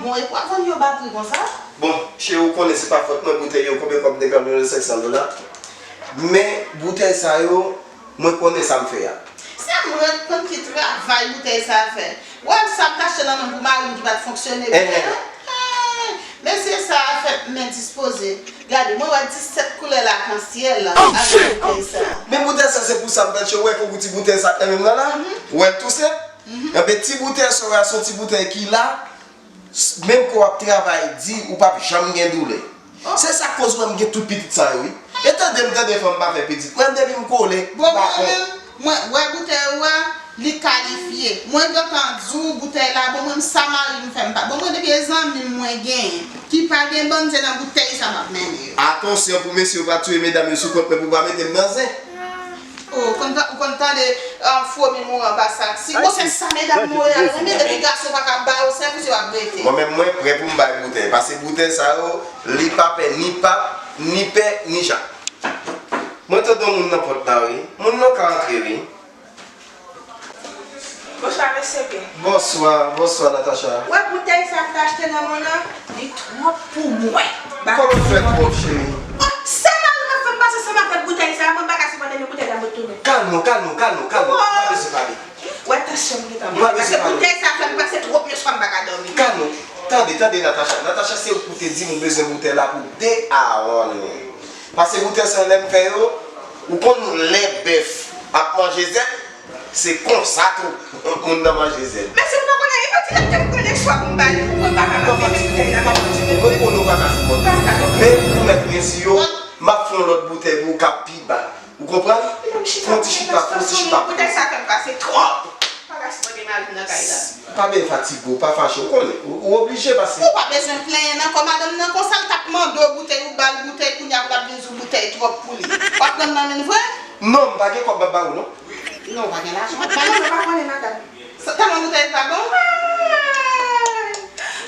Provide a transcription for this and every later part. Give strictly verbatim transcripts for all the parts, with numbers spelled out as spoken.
Mwen, w ap vann yo ba pri konsa? Bon, cheri, ou konnen se pa fòt mwen, boutèy yo, konbyen kòb? De gallon yo, senk san dola. Men, boutèy sa yo, mwen konnen sa m fè a. Se mwen konn ki travay boutèy sa a fè. Ou wè sa m t achte nan men pou mari m ki pa t fonksyone byen an? Hey, mesye sa a fè men dispoze. Gade, mwen wè disèt koulè lakansyèl avèk boutèy sa a. Men boutèy sa, se pou sa m fè l cho, ou wè kou ti boutèy sa k nan men m nan la? Ou wè l tou senp? Enben, ti boutèy sa w wè a, se yon ti boutèy ki la, s- menm ke w ap travay di, ou p ap janm gen doulè. Se sa k koz ou wè m gen tout pitit sa yo, wi. E tande m tande fanm pa fè pitit. Mwen, depi m kole, m pa fè. Bon, mwen menm, mwen, wè boutèy ou a, li kalifye. Mwen gentan di w boutèy la bon, mwen menm sa mari m fè m pa. Bon, mwen depi e zanmi m mwen genyen, ki pa gen bann, se nan boutèy sa m ap mennen yo. Atansyon pou mesye yo pa touye medam yo sou kont mwen pou pa mete m nan zen. Oh, ou konn ta- ou konn tande, ah, fwomi mouri an pa saksi. Bon, se sa medam Montréal renmen, depi gason pa ka ba yo sèvis, yo ap rete. Mwen menm, mwen prè pou m bay boutèy, paske boutèy sa yo, li pa pè ni pap, ni pè, ni jak. Mwen tande yon moun nan pòt la, wi. Moun nan ka antre, wi. Bonswa, mesye Pierre. Bonswa, bonswa, Natacha. Wè boutèy sa m t achte nan men w lan, li twòp pou mwen. Kòman l fè twòp, cheri? Oh, se mari m ap fè m pase ansanm avèk boutèy sa, mwen m pa ka sipòte men boutèy la, mwen tounen. Kalme w, kalme w, kalme w, kalme w. Ou pa bezwen pale. Wè tansyon m gentan monte. Paske boutèy sa fè m pase twòp yèswa m pa ka dòmi. Kalme w. Tande, tande, Natacha. Natacha, se ou ki te di m ou bezwen boutèy la pou de a wan. Paske boutèy sa lè m fè yo, ou konn lè bèf ap manje zèb, se konsa tou moun nan manje zèb. Men si w pa konnen, e pa ti lè m te konnen swa pou m ba li, pou mwen pa ka manje boutèy la. Mwen konnen w pa ka sipòte. Men pou mèt mwen si yo, m ap fè yon lòt boutèy pou w k ap pi ba. Ou konprann? Fè yon ti chita, fè yon ti chita. Boutèy sa fè m pase twòp. Pa ka sipòte mari m nan kay la. Pa byen fatige w, pa fache, ou konnen. Ou, ou oblije pase. Ou pa bezwen plenyen nan kò madanm nan konsa, l t ap mande w boutèy, ou ba l boutèy, kounye a pou l ap vin di w boutèy twòp pou li. W ap pran nan men l vre? Non, m pa gen kòb m ap ba ou, non. Non, ou pa gen lajan. Madanm, ou pa konnen, madanm. Sa, tèlman boutèy pa bon.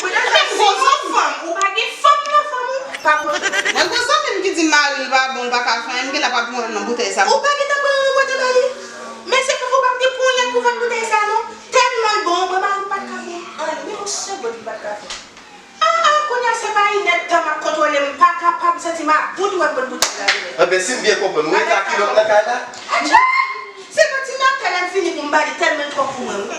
Menm gwo zanmi m, ou pa gen fanm nan fanm ou, pa bon. Mwen gwo zanmi m ki di mari l pa bon, l pa ka fè anyen, m genlè pa pran nan boutèy sa. Ou pa gentan pran yon boutèy ba li? Men se pou ou pa t gen ponyèt pou vann boutèy sa non. Tèlman l bon, mwen mari m pa t ka bon anyen, menm yon segonn li pa t ka fè. Ah, ah, kounye a se pa Inèt tan m ap kontwole m, m pa kapab, m santi m about wè m pot boutèy la vini. Enben, si m byen konprann, ou rete ak kilòt nan kay la? Adje! Se nan ti natè lè m fini pou m ba li tèlman l twòp pou mwen wi.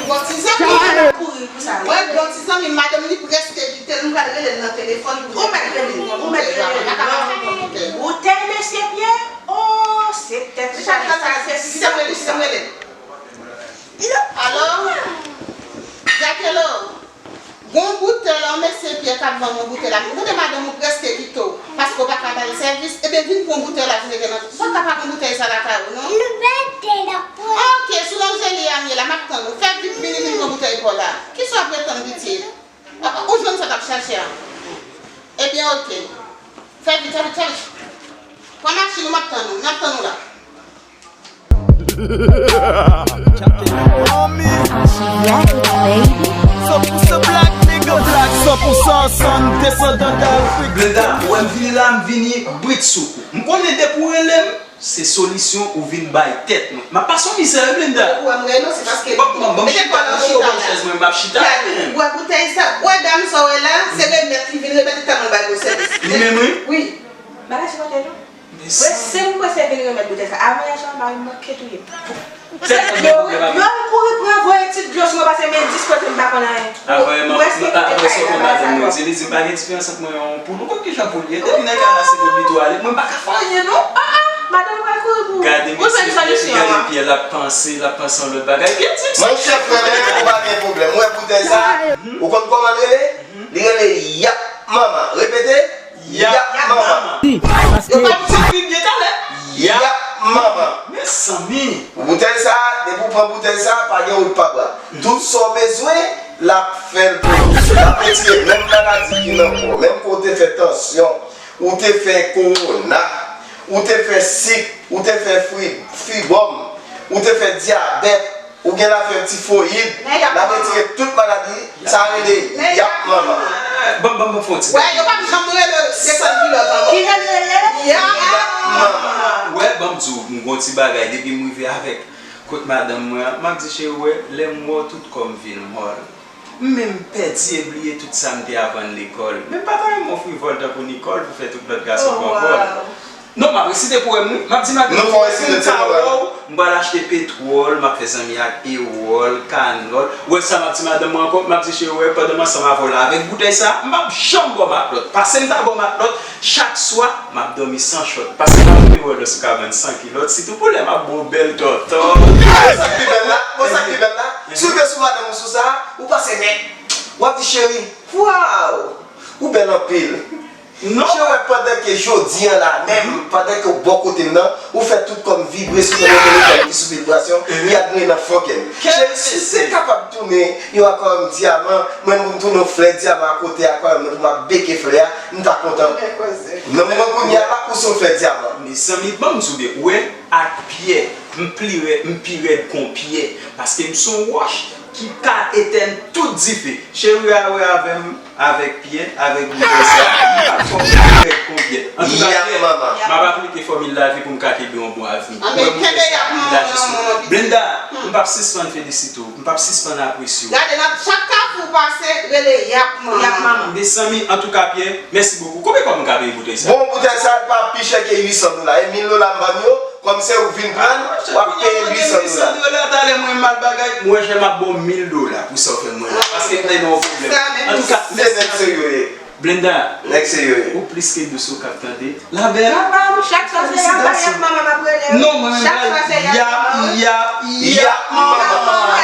Bon ti zanmi m ap kouri pou sa wi. Mwen bon ti zanmi m, madanm li prèske kite l, m pral rele l nan telefòn pou... Ou mèt rele l, ou mèt rele l. Boutèy mesye Pyè, oh, se tèt chaje sa se... Kite m rele, kite m rele. Alo? Jakelo? Gon boutèy la, yon mesye Pyè k ap vann yon boutèy la. Ou tande madanm ou prèske kite w, paske w pa ka ba l sèvis, ebyen vin pran boutèy la, vin rete nan... Sa w ka pa pran boutèy sa lakay ou, non? Ok, sou Langeli a m ye la, m ap tann ou. Fè vit vini, vin pran boutèy pa w la. Kisa w ap ret tann, pitit? Ou jwenn sa w t ap chache a? Ebyen, ok. Fè vit, fè vit, fè vit. Pran machin ou, m ap tann ou. M ap tann ou la. Homie. San pou san black nigga. Black san pou san, san desandan Dal Creek. Glenda, ou wè m vini la, m vini brit sou kou. M konnen depi w rele m, se solisyon ou vin bay tèt mwen. M ap pase yon mizè wi, Glenda. Depi w wè m rele w, se paske... Bon, bon, bon, chita, bon, chita, chèz mwen, m ap chita. Gade, ou wè boutèy sa, ou wè dam sa w wè la, se remèt li vin remèt li tèlman l bay gwo sèvis. Li menm wi? Wi. Bagay se kote non. Prese m prese vin remèt boutèy sa. Avan yè swa mari m manke touye m. Yo, yo kouri pran voye ti dlo sou mwen pase men dispoze m pa konn anyen. Avan yè mwen, avan yè swa mwen madanm mwen di, li di m pa gen diferans ant mwen yon poul. Ou konn kijan poul ye? Depi nan kay la se kot li tou ale. Mwen pa ka fè anyen non. Ah ah, madanm pral kouri pou ou. Gade mesye Pyè, gade Pyè, l ap panse, l ap panse yon lòt bagay. Pyè di m sa. Monchè frè m, ou pa gen pwoblèm. Ou wè boutèy sa, ou konn kòman l rele? Li rele Yap Manman. Repete. Yap Manman. Yo pa di pi byen talè. Yap Manman. Mezanmi. Boutèy sa, depi w pran boutèy sa, pa gen wout pa bra. Tout sa w bezwen, l ap fè l pou ou. L ap retire menm maladi ki nan kò w, menm ke w te fè tansyon, ou te fè kowona, ou te fè sik, ou te fè fri-, fibwòm, ou te fè dyabèt, ou gen afè tifoyid, l ap retire tout maladi, sa rele Yap Manman. Ban, ban, ban fè yon ti... Wè, yo pa janm rele desann kilòt ankò. Ki rele? Yap Manman. Wè, ban m di w, m gon ti bagay, depi m rive avèk kot madanm mwen an, m ap di cheri, wè, lè m wè w tout kò m vin mòl. M menm pèdi e bliye tout sa m te aprann lekòl. Men m pa ta renmen yon frivòl tankou Nicole pou fè tout lòt gason pran kò l. Non, m ap resite powèm wi. M ap di madanm mwen, pou m ta wè w, m pral achte petwòl, m ap fè zanmi ak ewòl, kanòl. Ou wè sa m ap di madanm mwen ankò? M ap di, cheri, ou wè, pandan m ansanm avè w la, avèk boutèy sa, m p ap janm ba w matlòt. Pase m ta ba w matlòt, chak swa, m ap dòmi san chòt. Pase m ap fè ewòl sou kabann san kilòt, sitou pou lè m ap ba w bèl tòtò. Bon, sa k pi bèl la, bon, sa k pi bèl la, si w te sou madanm ou sou sa, ou pase nèt. W ap di, cheri, waw, ou bèl anpil. Non. Cheri, pandan ke jodi a la menm, pandan ke w bò kote m nan, ou fè tout kò m vibre sou telefòn ki sou vibrasyon, li admire nan fòkè m. Cheri, si w te kapab tounen yon akwayòm dyaman, mwen pou m tounen yon flè dyaman akote akwayòm nan pou m ap beke flè a, m ta kontan. Non, mwen kounye a la, ou se yon flè dyaman. Mezanmi, ban m di w byen, ou wè, ak pyè, m pli rèd, m pi rèd kon pyè, paske m se yon wòch ki ka etèn tout dife. Cheri a wè avè m, avèk pyè, avèk boutèy sa, m pa fò m rèd kon pyè. Antouka, pyè, m ap aplike fòmil lavi pou m ka kenbe yon bon avni. Ou wè m fè sa, m la jis nou. Blenda, m p ap sispann felisite w, m p ap sispann apresye w. Gade, nan chak kafou w pase, rele Yap Manman. Yap Manman. Mezanmi, antouka, pyè, mèsi bokou. Konbyen kòb m ka peye boutèy sa? Bon, boutèy sa, l pa pi chè ke uit san dola. E mil dola m vann yo, kòm se ou vin pran l, w ap peye uit san dola. Talè mwen mal bagay, mwen jè m ap ba w mil dola pou sa w fè mwen la. Paske m te nan yon pwoblèm. Antouka, se nèg serye yo ye. Blenda, nèg serye yo ye. Ou plis ke dous ou k ap tande. La bèl. Chak swa se Yap Manman m ap rele. Non, mwen menm Yap, Yap, Yap Manman.